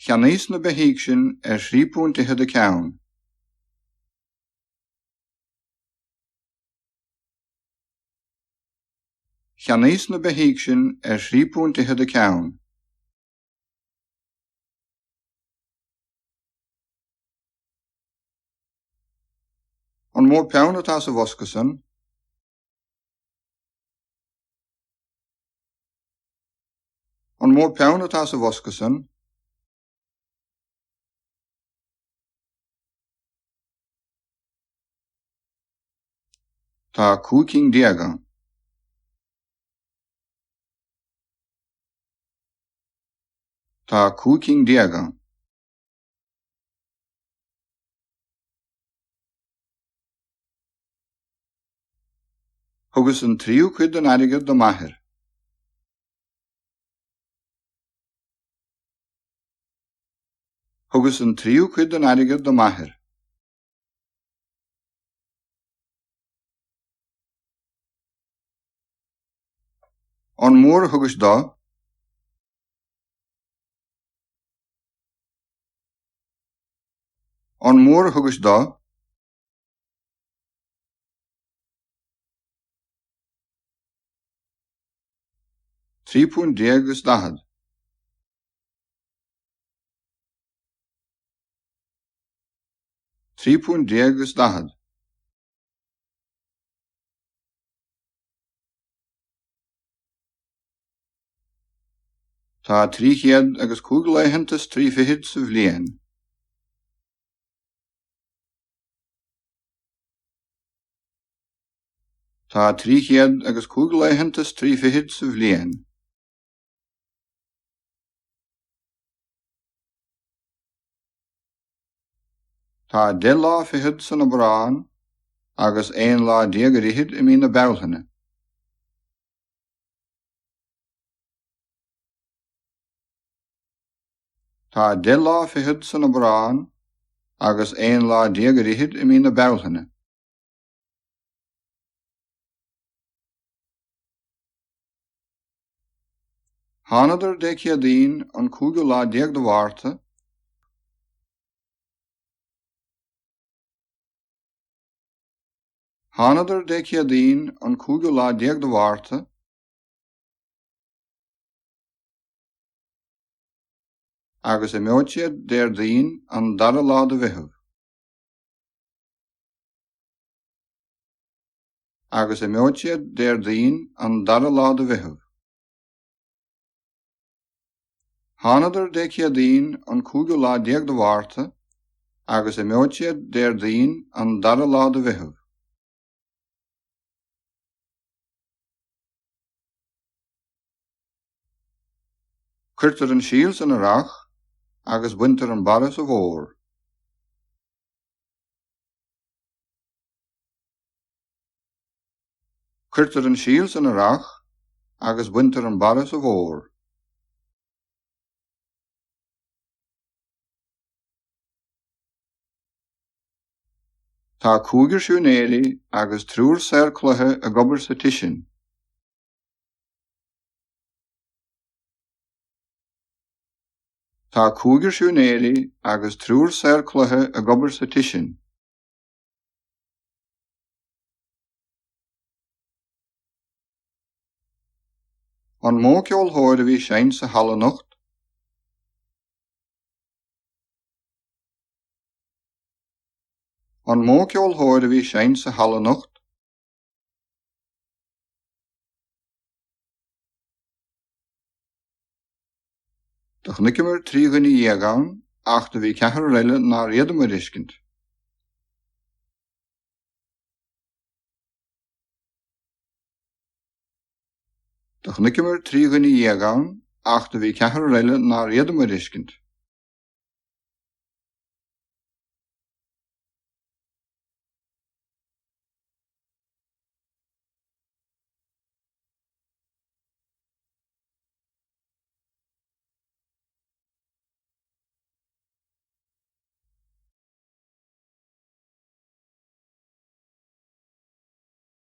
Cheannaíos na beithígh sin ar thrí púint fhichead an ceann. Cheannaíos na beithígh sin ar thrí púint fhichead an ceann. An mó peann atá sa bhosca san? An mó peann atá sa bhosca san? Tá 15 cinn ann. Tá 15 cinn ann. Thugas an tríú cuid den airgead do m'athair. Thugas an tríú cuid den airgead do m'athair. An mór a thugais dó? An mór a thugais dó? 13 púint is 40. 13 púint is 40. Tá 305 laethanta is trí fichid sa bhliain. Tá 305 laethanta is trí fichid sa bhliain. Tá 10 lá fichead san Aibreán agus 11 lá ar fhichid i mí na Bealtaine. Tá 10 lá fichead san Aibreán agus 11 lá ar fhichid i mí na Bealtaine. Thánadar Dé Céadaoin an cúigiú lá déag de Mhárta. Thánadar Dé Céadaoin an cúigiú lá déag de Mhárta. Agus imeoidh siad Déardaoin an dara lá de Mheitheamh. Agus imeoidh siad Déardaoin an dara lá de Mheitheamh. Thánadar Dé Céadaoin an cúigiú lá déag de Mhárta agus imeoidh siad Déardaoin an dara lá de Mheitheamh. Cuirtear an síol san earrach agus baintear an barra sa bhfómhar. Cuirtear an síol san earrach agus baintear an barra sa bhfómhar. Tá cúigear siúinéirí agus triúr saor cloiche ag obair sa tigh sin. Tá cúigear siúinéirí agus triúr saor cloiche ag obair sa tigh sin. An mó ceolthóir a bhí ag seinnt sa halla anocht? An mó ceolthóir a bhí ag seinnt sa halla anocht? Do chonaiceamair trí dhuine dhéag ann ach do bhí ceathrar eile nár fhéadamair a fheiscint. Do chonaiceamair trí dhuine dhéag ann ach do bhí ceathrar eile nár fhéadamair a fheiscint.